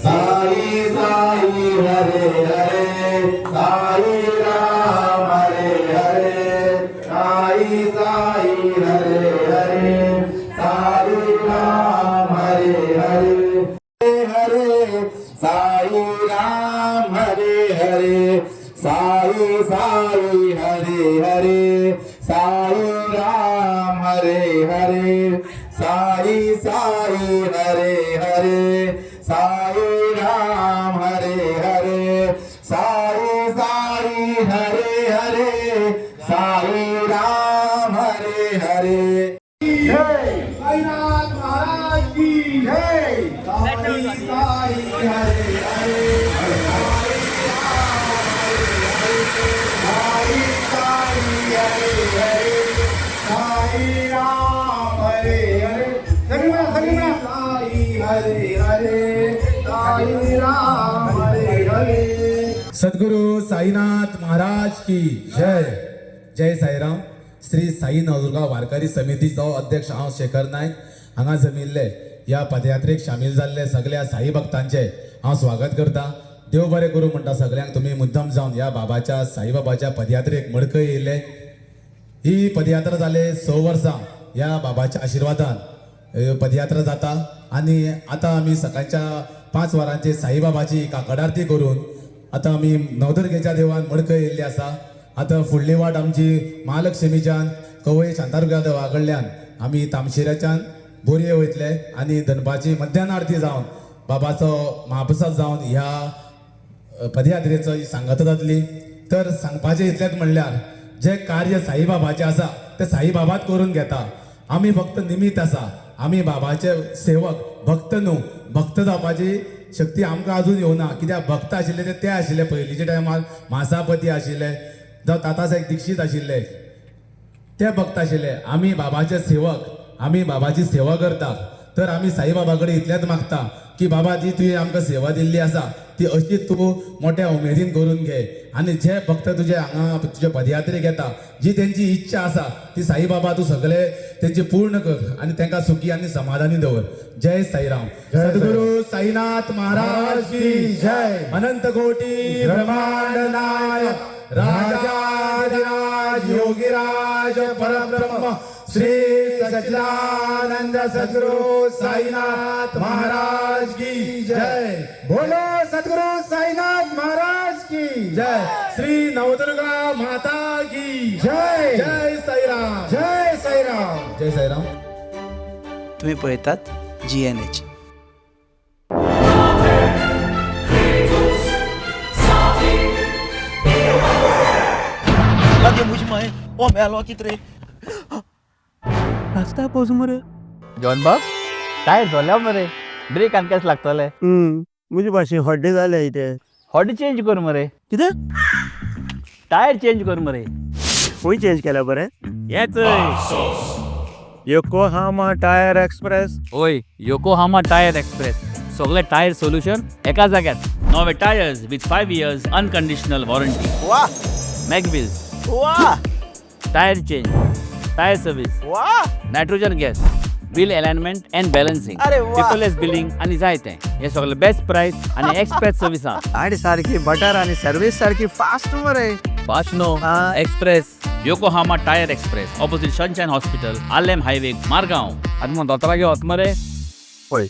साई साई हरे हरे, साई राम हरे हरे, साई साई हरे हरे, साई राम हरे हरे हरे, साई राम हरे हरे, साई साई हरे हरे, साई राम हरे हरे, साई साई हरे हरे, साई राम हरे हरे, साई साई हरे हरे, साई राम हरे हरे। साईनाथ महाराज की जय। साई साई हरे हरे, साई साई हरे हरे, साई राम हरे हरे, साई हरे हरे, साई राम हरे हरे। सद्गुरु साईनाथ महाराज की जय। जय साईराम। श्री साई नवदुर्गा वारकरी समितीचो अध्यक्ष हांव शेखर नायक हांगा जमिल्ले ह्या पदयात्रेक सामील जाल्ले सगळ्या साई भक्तांचे हांव स्वागत करता। देव बरें करूं म्हणटा सगळ्यांक। तुमी मुद्दम जावन ह्या बाबाच्या साईबाबाच्या पदयात्रेक मडकय येयल्ले। ही पदयात्रा जाले 6 वर्सां ह्या बाबाच्या आशिर्वादान पदयात्रा जाता आनी आतां आमी सकाळच्या 5 वरांचेर साईबाबाची काकड आरती करून आतां आमी नवदुर्गेच्या देवळान मडकय येयल्ली आसा। आतां फुडली वाट आमची महालक्ष्मीच्यान कवय शांतादुर्गा देवा कडल्यान आमी तामशिऱ्याच्यान बोरये वयतले आनी दनपारची मध्यान आरती जावन बाबाचो महाप्रसाद जावन ह्या पदयात्रेचो सांगात जातली। तर सांगपाचें इतलेंच म्हणल्यार जें कार्य साईबाबाचें आसा तें साईबाबाच करून घेता। आमी फक्त निमित्त आसा। आमी बाबाचे सेवक, भक्त न्हू। भक्त जावपाची शक्ती आमकां अजून येवना, कित्याक भक्त आशिल्ले ते आशिल्ले पयलींच्या टायमार म्हासापती आशिल्ले, जावं तातासाहेब दीक्षीत आशिल्ले, ते भक्त आशिल्ले। आमी बाबाचे सेवक, आमी बाबाची सेवा करता। तर आमी साईबाबा कडेन इतलेंच मागता की बाबा जी तुवें आमकां सेवा दिल्ली आसा ती अशीच तूं मोठ्या उमेदीन करून घे आनी जे भक्त तुजे हांगा तुजे पदयात्रेक येता जी तेंची इच्छा आसा ती साईबाबा तूं सगळे तेंची पूर्ण कर आनी तेंकां सुखी आनी समाधानी दवर। जय साईराम। सद्गुरु साईनाथ महाराज की जय। अनंत कोटी ब्रह्मांड नायक राजाधिराज योगीराज परब्रह्म श्री सच्चिदानंद सद्गुरु साईनाथ महाराज की जय। बोलो सद्गुरु साईनाथ महाराज की जय। श्री नवदुर्गा माता की जय। जय साईराम। जय साईराम। जय साईराम। तुम्ही पळयतात GNH. लागीं म्हजी माय ओ मेलो कित रे रस्त्यार पावस मरे। जॉन बाब, टायर जोल्या मरे, ब्रेक आनी केस लागतले। म्हजे भाशेन हड्डे जाले ते। हॉट चेंज कर मरे। कितें? टायर चेंज कर मरे। खंय चेंज केल्या बरें? येच। Yokohama tyre express. ओय, योकोहामा टायर एक्सप्रेस, सगळे टायर सोल्युशन एका जाग्यार। नवे tyres with 5 years unconditional warranty. वा मॅगव्हील्स, वा टायर चेंज, टायर सर्वीस, वा nitrogen gas, wheel alignment and balancing, अरे वा. पेपरलेस बिलिंग आनी जायते। हे सगळे बेस्ट प्राइस आनी एक्सप्रेस सर्विसा। गाडी सारकी बटर आणि सर्विस सारकी फास्ट मरे। Fast no, express. Yokohama tyre express, opposite Sunshine hospital, Arlem highway, Margao. आतां मग दोतोरागे वच मरे। पळय